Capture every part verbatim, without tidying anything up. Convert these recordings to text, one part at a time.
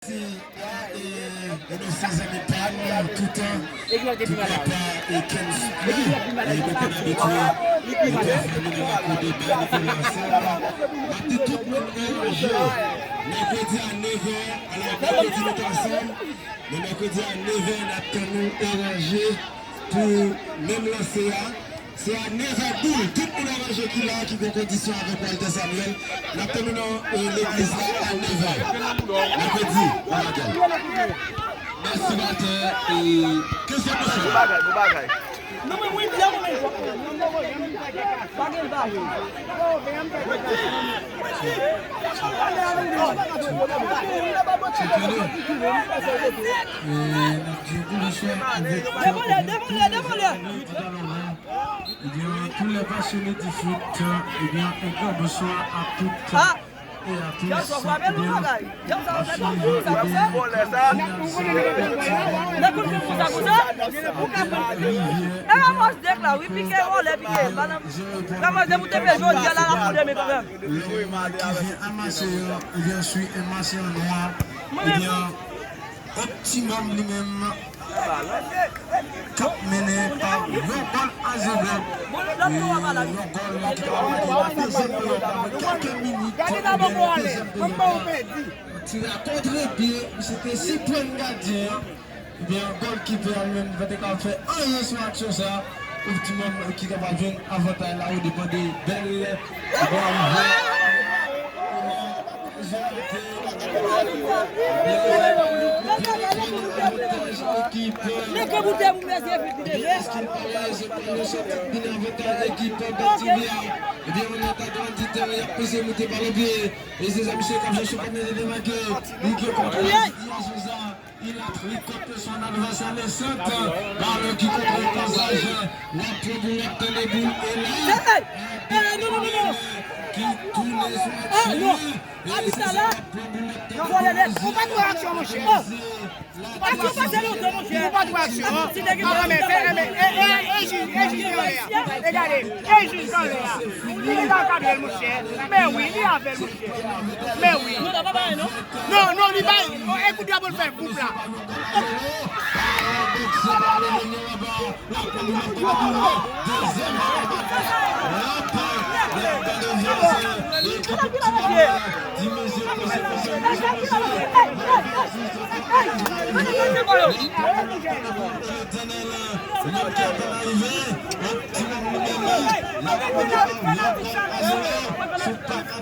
Mèsi, e, e nou se zanmi pa nou toutan, tou papa e Kensley, e nou konn abitye, e te fè nou nan lakou de Bèl Nicolas. M ap di tout moun oranje, mèkredi a nèf è, alò, mèkredi nou t ansanm, men mèkredi a nèf è, n ap tann nou oranje pou menm lanse a. Se a nèf è boul. Tout moun oranje ki la, ki gen kondisyon avèk Walter Samuel, n ap tann nou nan, e, legliz la a nèf è. Mèkredi, bagay. Mèsi, batè. E, ke se pou sa? Bon bagay, bon bagay. Tchèk yo. E, n ap di yo bonjou avèk tout moun ki deja la. Ebyen, tous les passionnés du foot, ebyen, un grand bonsoir à toutes et à tous. Ebyen, n ap swiv, ebyen, finalizasyon, ebyen, Rivyè, ebyen, Rivyè, ebyen, lè ki vin anmase yo, ebyen, sou enmase an nwa, ebyen, Optimum li menm k ap mennen pa yon gòl a zewo. E yon gòl ki ta pral make nan dezyèm peryòd la, nan kèlke minit, ebyen, dezyèm peryòd la. Tire a kontrepye, misye te siprann gadyen an. Ebyen, gòlkipè a li menm pa te ka fè anyen sou aksyon sa. Optimum ki kapab jwenn avantaj la, o depan de bèl, ebyen, Li kote son advèsè, le sant, balon ki kontre pazaj, w ap pran boul, w ap tande boul, e la, ki tounen sou aksyon, e se sa w ap pran boul, w ap tande boul, ou pa t wè aksyon, monchè. Aksyon pase lontan, monchè. Ou pa t wè aksyon, an. An, men, fè, men, e, e, e jij, e jij kanlè a. E gade, e jij kanlè a. Li la kadre l, monchè. Men wi, li avè l, monchè. Men wi. Non, non, li bay. Oh, e kout drapo l fè, group la.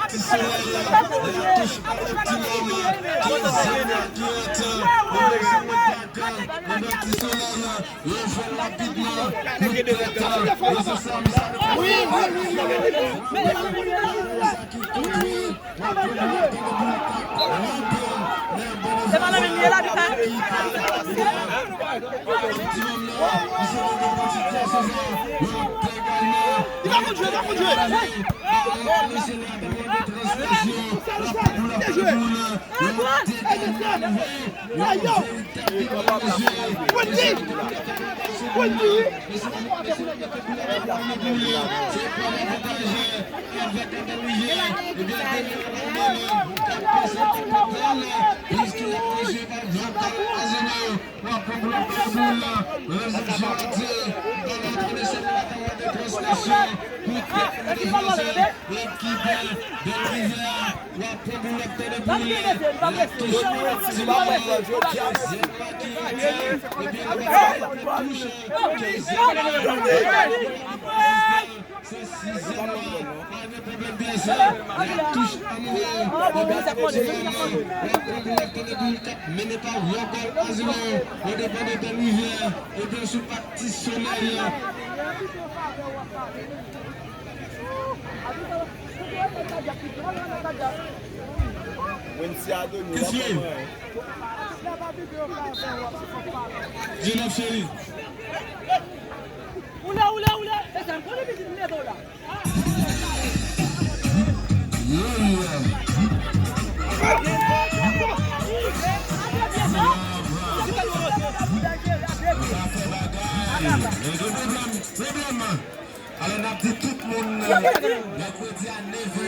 Ti Solèy, la touch Optimum, kenz ki antre, Ti Solèy, yo jwe rapidman, kout tèt, yo se sa, misye. Wi, wi, wi, wi, wi. Se pa nan menm lye la, li ka. Li pa konn jwe, li pa konn jwe. Yo! Yo! Wendy! Wendy! Se sizyèm nan, pa gen pwoblèm, byen sè. L ap touche annivo. Ebyen, Ti Solèy, l ap pran boul, l ap tande boul k ap mennen pa yon gòl a zewo. O depan de Bèl Rivyè, ebyen, sou pa Ti Solèy. Wendy Adoni, w ap pran mwen. Jenèf cheri. Oule, oule, oule. E sa, m konnen pitit m leve w la. Alò, n ap di tout moun, mèkredi a nèf è,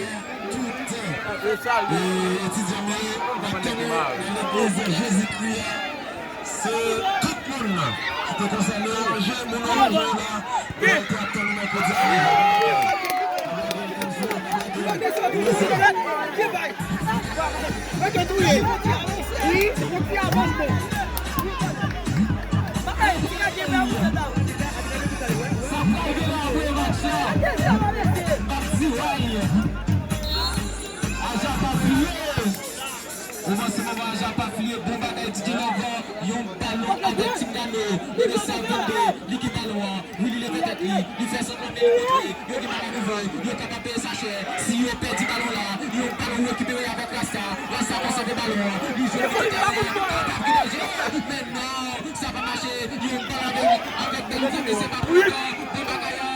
tout E etidyan m yo, m ap tann yo nan legliz Jezikri a. Se tout moun ki te konsène, ranje moun yo, ranje yo la. Yo te ap tann nou mèkredi a. Sa pral gen la apre match la. M ap di, way. Aja pa fliye. Kòmanse moman Aja pa fliye. Bon bagay, D J Lover. Yon balon avèk Team Nano. Li de sèl vennde. Li gen balon an. Wi, li leve tèt li. Li fè sanblan, men li montre. Yo gen mal a nouvo. Yo kapab peye sa chè. Si yo pèdi balon la, yon balon rekipere avèk Rasta. Rasta konsève balon an. Li jwe li tèt li. Atake danje. Men non, sa pa mache. Yon balon avèk, avèk Bèl Vini, se pa pou li. Bon bagay an.